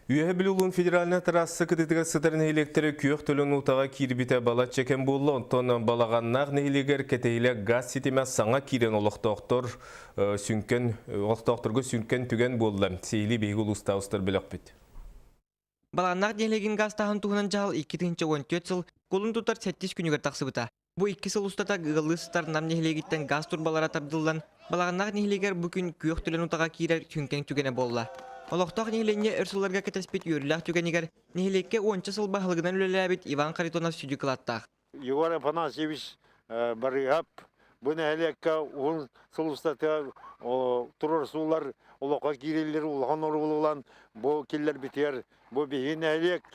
Үөһэ Бүлүү улууһун федеральнай трасса кытыытыгар сытар нэһилиэктэрэ күөх төлөн утаҕа киирбитэ балачча кэм буолла. Онтон Балаҕаннаах нэһилиэгэр Кэтэһилэ газ ситимэ саҥа киирэн олохтоохтор сүҥкэн олохтоохторго сүҥкэн түгэн буолла. Сиһилии биһиги улуустаах устар бөлөхпүт. Балаҕаннаах нэһилиэгин гаастааһын туһунан дьаһал 2014 сыл кулун тутар сэттис күнүгэр тахсыбыта. Бу 2 сыл устата ыаллыы сытар Нам нэһилиэгиттэн гаас турбалара тардыллан, Балаҕаннаах нэһилиэгэр бу күн күөх төлөн утаҕа киирэр сүҥкэн түгэнэ буолла. Олохтоох нэһилиэнньэ өр сылларга кэтэспит үөрүүлээх түгэнигэр нэһилиэккэ уонча сыл баһылыгынан үлэлээбит Иван Харитонов сүдү кылааттаах. Егор Афанасьевич Барыыһап бу нэһилиэккэ уһун сыл устата туруорсуулар олоххо киириллэр улахан оруолу ылан бу киллэрбитигэр бу биһиги нэһилиэк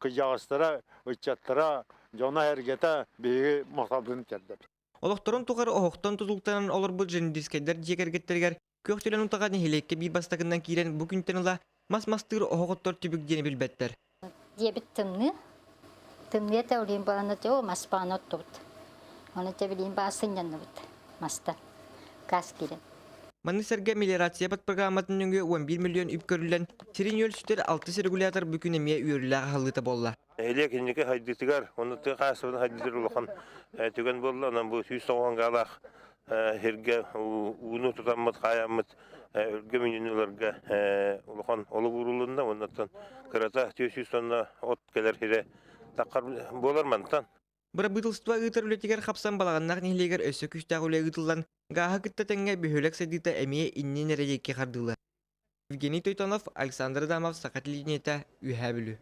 кырдьаҕастара, ыччаттара, дьоно-сэргэтэ биһиги махталбытын тиэрдэр. Олохторун тухары оһохтон тутулуктанан олорбут Жендискайдар дьиэ кэргэттэригэр күөх төлөн утаҕа нэһилиэккэ биир бастакынан киирэн бу күнтэн ыла мас мастыыр оһох оттор түбүк диэни билбэттэр. Диэбит тымныы. Тымныы этэ олиин баланы о мас бааны оттубут. Оны те билиин баа сынньанныбыт мастан. Газ киирэн. Маны сэргэ мелиорация подпрограмматын нөҥүө 11 миллион үп көрүллэн, сирин үөл сүтэр 6 регулятор бу күн эмиэ үөрүүлээх аһыллыыта буолла. Нэһилиэк инники хайдыытыгар, уонна тыа хаһаайыстыбатын хайдыытыгар улахан түгэн буолла. Онон бу 190 гаалаах сиргэ ууну тутаммыт, хаайаммыт өлгөм үүнүүнү ыларга улахан олук уурулунна. Уоннаттан кырата 400 тонна от кэлэр сирэ таххар буолар мантан. Бырабыыталыстыба ыытар үлэтигэр хапсан Балаҕаннаах нэһилиэгэр өссө күүстээх үлэ ыытыллан, гааһы кытта тэҥҥэ бөһүөлэк сайдыыта эмиэ иннин эрэ диэки хардыылар. Евгений Тойтонов, Александр Адамов, Саха телевидениетэ, Үөһээ Бүлүү.